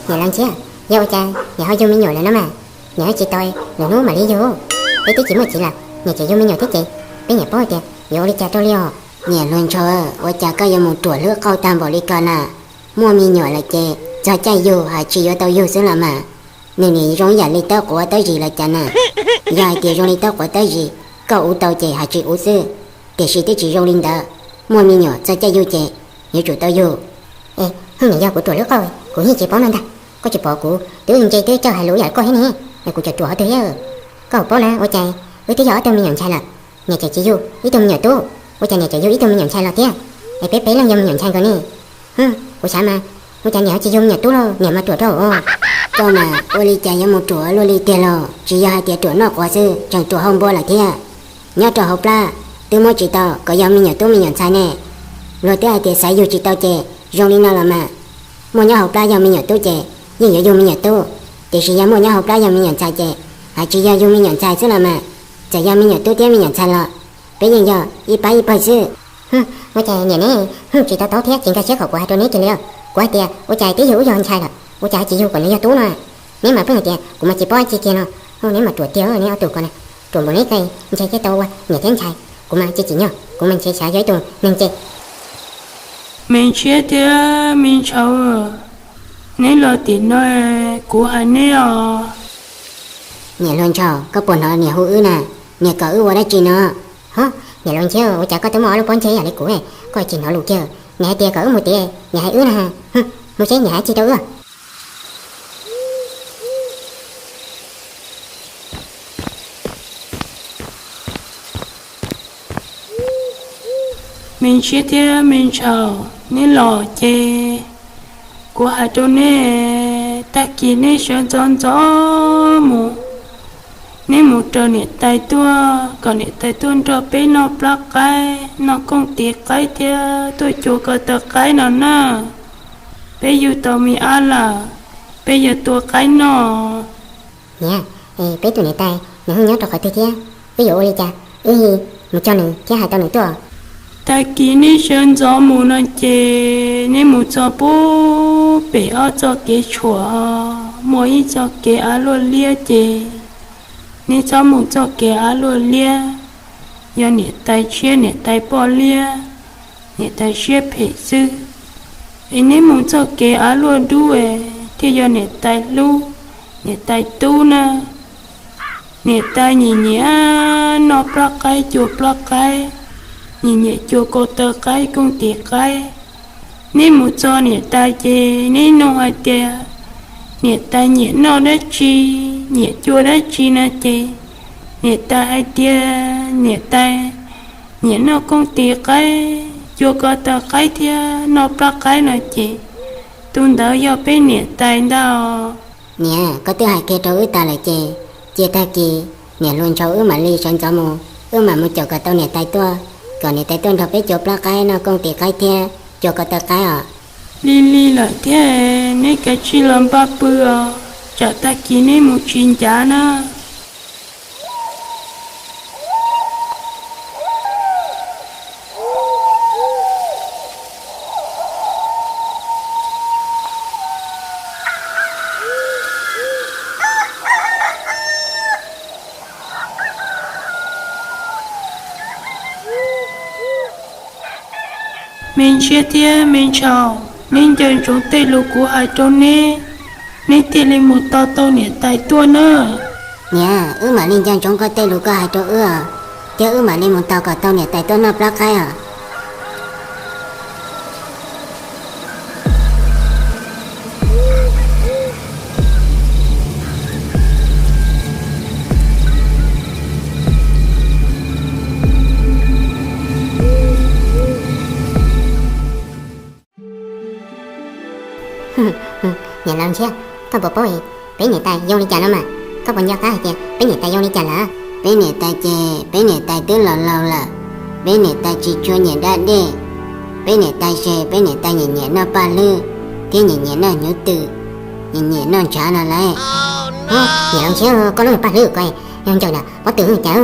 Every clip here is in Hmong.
Niam Laus Ntshiab, yog ua cas niam ho yug me nyuam lawm no mas? Niam ho tsis tau lwm hnub mam li yug. Peb twb tsis muaj txiv lawm, niam tseem yug me nyuam thiab ces peb niam paub tias yuav ua li cas rau li os. Niam Hluas Ntshaus, ua cas koj yuav mus ruam hlwb qauj tag npaum li ko na? Muaj me nyuam lawm ces txog caij yug haj tsis yuav tau yug xwb los mas. Nws nim zoo ib yam li tawb quav tawb zis los cas na. Yog hais tias zoo li tawb quav tawb zis, koj uv tau ces haj tsis uv xwb, tiam sis twb tsis zoo li ntawd. Muaj me nyuam txog caij yug ces yuav tsum tau yug. Es, hnub niam yog kuv ruam hlwb qauj, kuv yeej tsis paub no ntag. Koj tsis pom kuv twb nce twb coj hais lus yam koj thiab ne, es kuv tseem ruam qhov twg thiab? Koj paub na, ua cas wb twb yog ob tug me nyuam ntxhais lawm, niam tseem tsis yug ib tug me nyuam tub, ua cas niam tseem yug ib tug me nyuam ntxhais los thiab? Es peb peb leeg yog me nyuam ntxhais nkaus ne. Kuv xav mas, ua cas niam ho tsis yug me nyuam tub lauj, niam mas ruam rau. Koj mas ua li cas yuav mus ruam luaj li tiag lauj? Tsis yog hais tias ruam noj quav xwb, tseem ruam hau npua lawm thiab. Nyob rau hauv plab twb muab tsis tau kom yog me nyuam tub me nyuam ntxhais ne. Luag twb hais tias xaiv yug tsis tau ces zoo li no los mas. Muaj nyob hauv plab yog me nyuam tub ces yeej yuav yug me nyuam tub, tiam sis yog muaj nyob hauv plab yog me nyuam ntxhais ces haj tsis yog yug me nyuam ntxhais xwb los mas. Txawm yog me nyuam tub thiab me nyuam ntxhais los peb yeej yog ib pab ib pawg xwb. Ua cas niam neb tsis tau taub thiab tsis nkag siab qhov kuv hais rau neb kiag li? Kuv hais tias ua cas twb yog wb yog ntxhais lawm, ua cas tsis yug kom nws yog tub no? Neb mas pheej hais tias kuv mas tsis paub dab tsi kiag no. Neb mas ruam tiag, neb ob tug ko na, ruam npaum neb qe, ntshai thiab tau ua niam thiab ntxhais. Kuv mas tsis tsim nyog, kuv mas ntshe xav yog ib tug neeg ces. Me Ntshiab thiab Me Ntshaus, neb los tim no, kuv hais neb os. Niam Hluas Ntshaus, koj puas hnov niam hu wb na? Niam kom wb ua dab tsi no? Ho, niam Laus Ntshiab, ua cas koj twb muaj ob lub pob ntseg yam li kuv, koj tsis hnov lus kiag? Niam hais tias kom wb mus tiag, niam hais wb na. Mus seb niam hais tsis rau wb. Me Ntshiab thiab Me Ntshaus, neb los ces kuv hais rau neb, tag kis neb sawv ntxov ntxov mus, neb mus raws niam tais tuaj, kom niam tais tuaj nrog peb noj plab qaib, noj kooj tis qaib thiab tuaj cua ko taw qaib no na. Peb yug tau me ab lawm, peb yuav tua qaib noj. Niam, peb tus niam tais nws ho nyob rau qhov twg thiab? Wb yuav ua li cas wb mus cog nws thiab hais tau nws tuaj? Tag kis neb sawv ntxov mus no ces neb mus txog pub pem ob txoj kev tshuam, muaj ib txoj kev av luaj liab ces neb txhob mus txoj kev av luaj liab. Yog niam tais tshiab niam tais poj liab, niam tais siab phem xwb. Es neb mus txoj kev av luaj dub es thiaj yog niam tais hlub, niam tais tub na. Niam tais nyiam nyiam noj plab qaib cua plab qaib, nyiam nyiam cua ko taw qaib kooj tis qaib. Neb mus txog niam tais ces neb nug hais tias niam tais nyiam noj dab tsi, nyiam cua dab tsi no ces niam tais hais tias niam tais nyiam noj kooj tis qaib, cua ko taw qaib thiab noj plab qaib no ces tus ntawd yog peb niam tais ntag. Niam, koj twb hais kiag rau wb tas lawm ces cia tag kis niam hluas ntshaus wb mam li sawv ntxov mus, wb mam mus caum kom tau niam tais tuaj, kom niam tais tuaj nrog peb cua plab qaib noj kooj tis qaib thiab cua ko taw qaib os. Lig lig lawm thiab, neb kav tsij los npaj pw os, tsam tag kis neb mus tsis ncav na. Me ntxhiab thiab me ntxhais, neb nco ntsoov tej lus kuv hais rau neb, neb thiaj li mus tos tau niam tais tuaj na. Niam, wb mam li nco ntsoov koj tej lus koj hais rau wb, thiab wb mam li mus tos kom tau niam tais tuaj noj plab qaib os. Niam laus ntxhiab, koj puas paub peb niam tais zoo li cas no mas? Koj puas nco qab hais tias peb niam tais zoo li cas lawm? Peb niam tais ces peb niam tais twb laus laus lawm, peb niam tais tsis tshua nyiam da dej. Peb niam tais ces peb niam tais nyiam nyiam noj paj hlwb, thiab nyiam nyiam noj hnyuv twm, nyiam nyiam noj ntshav no lauj. Niam laus ntxhiab, koj lub paj hlwb ko yog ncaws ntawm pob tw cas?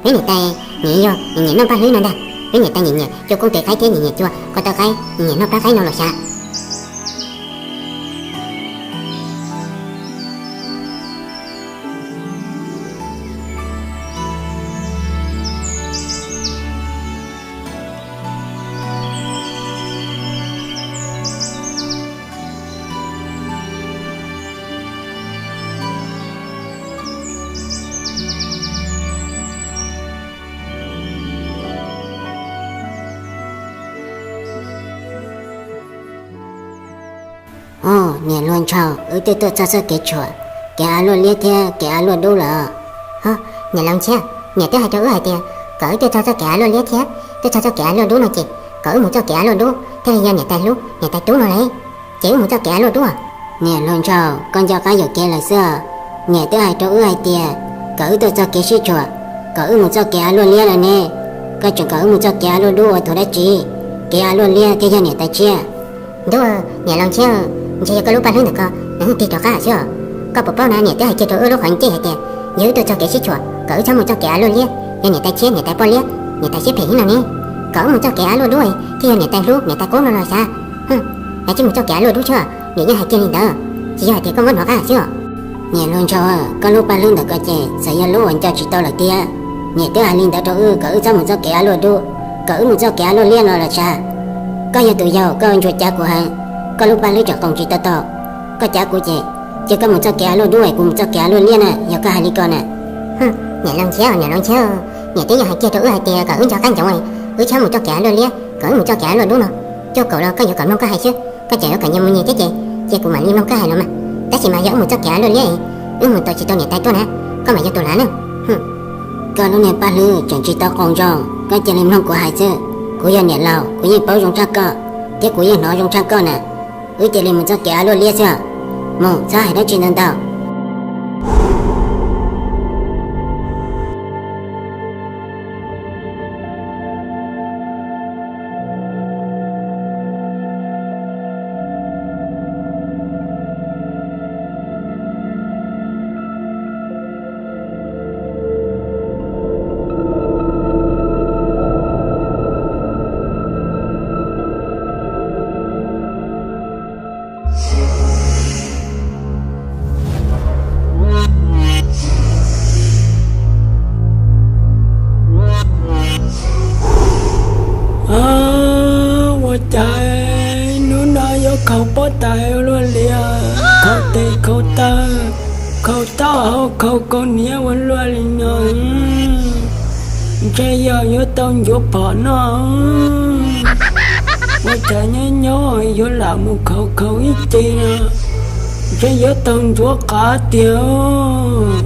Peb niam tais nyiam yog nyiam nyiam noj paj hlwb no ntag. Peb niam tais nyiam nyiam cua kooj tes qaib thiab nyiam nyiam cua ko taw qaib, nyiam nyiam noj plab qaib no los sav. Niam hluas Ntshaus, wb twb tuaj txog txoj kev tshuam, kev av luaj liab thiab kev av luaj dub lawm. Ho, niam laus Ntshiab, niam twb hais rau wb hais tias kom wb tuaj txog txoj kev av luaj liab thiab tuaj txog txoj kev av luaj dub no ces kom wb mus txoj kev av luaj dub thiaj li yog niam tais hlub niam tais tub no lauj. Ces wb mus txoj kev av luaj dub. Niam hluas Ntshaus, koj nco qab yuam kev lawm xwb. Niam twb hais rau wb hais tias kom wb tuaj txoj kev sib tshuam, kom wb mus txoj kev av luaj liab lawm ne. Koj tseem kom wb mus txoj kev av luaj dub ua thaum dab tsi? Kev av luaj liab thiaj yog niam tais tshiab. Ntuj, niam laus Ntshiab, ntshe yog koj lub paj hlwb ntawm ko nws tig rov qab xwb os. Koj puas paub na, niam twb hais kiag rau wb lub qhov ncauj hais tias yog wb tuaj txog kev sib tshuam kom wb txhob mus txoj kev av luaj liab, yog niam tais tshiab niam tais poj liab, niam tais siab phem heev no ne. Kom wb mus txoj kev av luaj dub thiaj yog niam tais hlub niam tais qub no los xav. Yog tsis mus txoj kev av luaj dub xwb, niam yeej hais kiag li ntawd, tsis yog hais tias koj muab hnov qab xwb os. Niam hluas Ntshaus, koj lub paj hlwb ntawm ko ces txawm yog lub uas nco tsis tau lawm tiag. Niam twb hais li ntawd rau wb kom wb txhob mus txoj kev av luaj dub, kom wb mus txoj kev av luaj liab no los xav. Koj yog tus yau, koj ntsuas cav kuv heev, koj lub paj hlwb tseem qoos tsis tau tau. Koj cav kuv ces, ces koj mus txoj kev av luaj dub es kuv mus txoj kev av luaj liab na, yog koj hais li ko na. Niam laus Ntshiab, niam laus Ntshiab, niam twb yog hais kiag rau wb hais tias kom wb nco qab ntsoov, wb txhob mus txoj kev av luaj liab, kom wb mus txoj kev av luaj dub no. Cuaj kaum los koj yuav kom mloog koj hais xwb, koj tseem yuav kom nyias mus nyias thiab ces, ces kuv mam li mloog koj hais los mas. Tab sis mas yog wb mus txoj kev av luaj liab es wb mus tau tsis tau niam tais tuaj na, koj mas yog tus lav na. Koj lub niag paj hlwb tseem tsis tau qoos zoo, koj cia li mloog kuv hais xwb. Kuv yog niam laus, kuv yeej paub zoo tshaj koj, thiab kuv yeej hnov zoo tshaj koj na. Wb cia li mus txoj kev av luaj liab xwb. Mus, txhob hais dab tsi ntau ntau. Ua cas hnub no yuav khaus pob tais ua luaj li, khaus tes khaus taw, khaus taub hau khaus kaus hniav ua luaj li no. Ntshe yog yuav tau ncuav phom noj. Ua cas nyob nyob yuav lam mus khaus khaus ib ce no, ntshe yuav tau ntxuav qav tiag.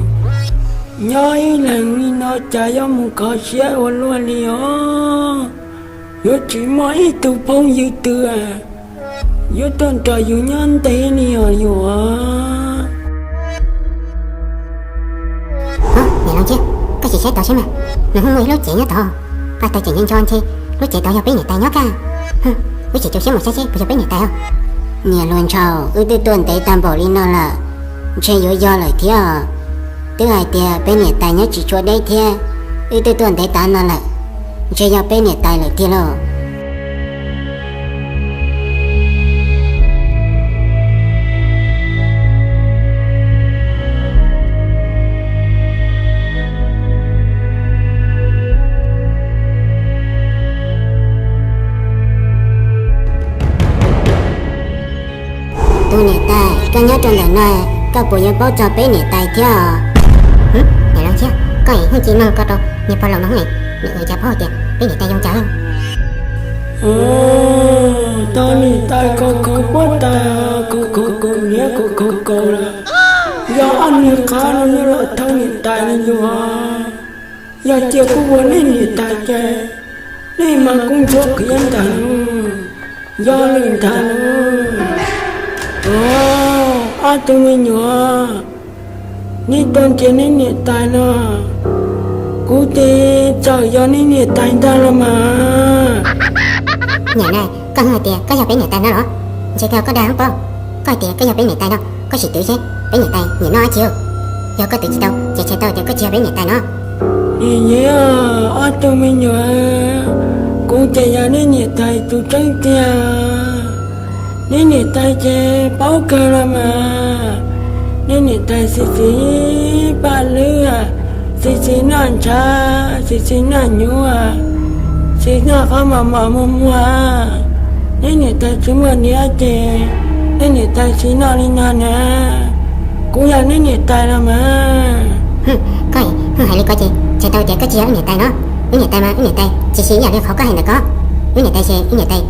Nyob ib leeg li no cas yuav mus kho siab ua luaj li os. Yuav tsis muaj ib tug phooj ywg twg yuav tuaj nrog yus nyob ntev li os yus. Niam laus Ntshiab, koj sim saib tod seb mas, nws ho muaj ib lub tsev nyob tod. Paj taws tseem ncho ncho ntshe lub tsev tod yog peb niam tais nyob kaj. Wb tsis tso siab mus saib seb puas yog peb niam tais os. Niam hluas Ntshaus, wb twb tuaj ntev tag npaum li no lawm, ntshe yuav yog lawm thiab. Twb hais tias peb niam tais nyob tsis tshua deb thiab, wb twb tuaj ntev tas no lawm, ntshe yog peb niam tais lawm tiag lauj. Tus niam tais, koj nyob rau ntawm no, koj puas yuav paub txog peb niam tais thiab os? Niam laus Ntshiab, koj es hnub ci mloog ko rau niag pog laus no hub, nws ua cas paub hais tias peb niam tais zoo cas. Tau niam tais khaus khaus pob tais, khaus khaus kaus hniav, khaus khaus kaus lawm, yog ob niag qab no nyob los thauj niam tais no yus. Yog cia kuv ua nej niam tais ces nej mas kuv ntxuav qhiav ntag lauj, yog lawm ntag lauj. Ob tug me nyuam, nej tuaj nrhiav nej niam tais no, kuv ces txawm yog nej niam tais ntag los mas. Niam na, koj hnov hais tias koj yog peb niam tais no los? Ntshe koj dag hub pob. Koj hais tias koj yog peb niam tais no, koj sim twv seb peb niam tais nyiam noj dab tsi. Yog koj twv tsis tau ces txhais tau tias koj tsis yog peb niam tais no. Nim nyiam ob tug me nyuam, kuv ces yog nej niam tais tus tseeb tiag. Nej niam tais ces paub kawg los mas. Nej niam tais xis xis paj hlwb, xis xis noj ntshav, xis xis noj hnyuv, xis noj qhov mos mos muag muag. Nej niam tais tsis muaj hniav ces nej niam tais tsis noj li no na. Kuv yog nej niam tais los mas. Koj hnov hais li ko ces txhais tau tias koj tsis yog wb niam tais no. Wb niam tais mas wb niam tais tsis xis ib yam li qhov koj hais ntawm ko. Wb niam tais ces wb niam tais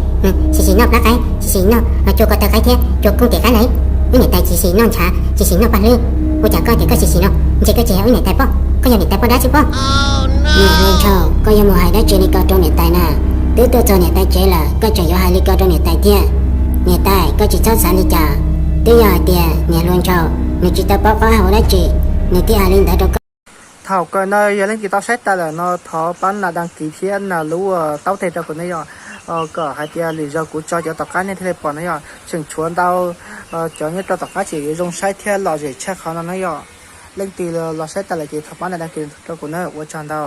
xis xis noj plab qaib, xis xis noj cua ko taw qaib thiab cua kooj tes qaib lauj. Wb niam tais tsis xis noj ntshav tsis xis noj paj hlwb, ua cas koj tias koj xis xis no? Ntshe koj tsis yog wb niam tais pob, koj yog niam tais pob dab xwb pob. Niam hluas nraug, koj yuav mus hais dab tsi li ko rau niam tais na? Twb tuaj txog niam tais tsev lawm koj tseem yuav hais li ko rau niam tais thiab. Niam tais, koj tsis txhob xav li cas. Twb yog hais tias niam hluas nraug nws tsis tau paub qab hau dab tsi, nws thiaj hais li ntawd rau koj. Thaum kawg no yog leej twg tau saib tas lawm no thov pab nias đăng ký thiab nias lub taub teg rau kuv ne yom, kom hais tias lwm zaus kuv tso cov tom qab nej thiaj li pom na yom. Tseem tshuav ntau cov nyob rau tom qab tseem yuav zoo saib thiab lom zem tshaj qhov no na yom. Leej twg los saib tas lawm ces thov pab nias đăng ký rau kuv na, ua tsaug ntau.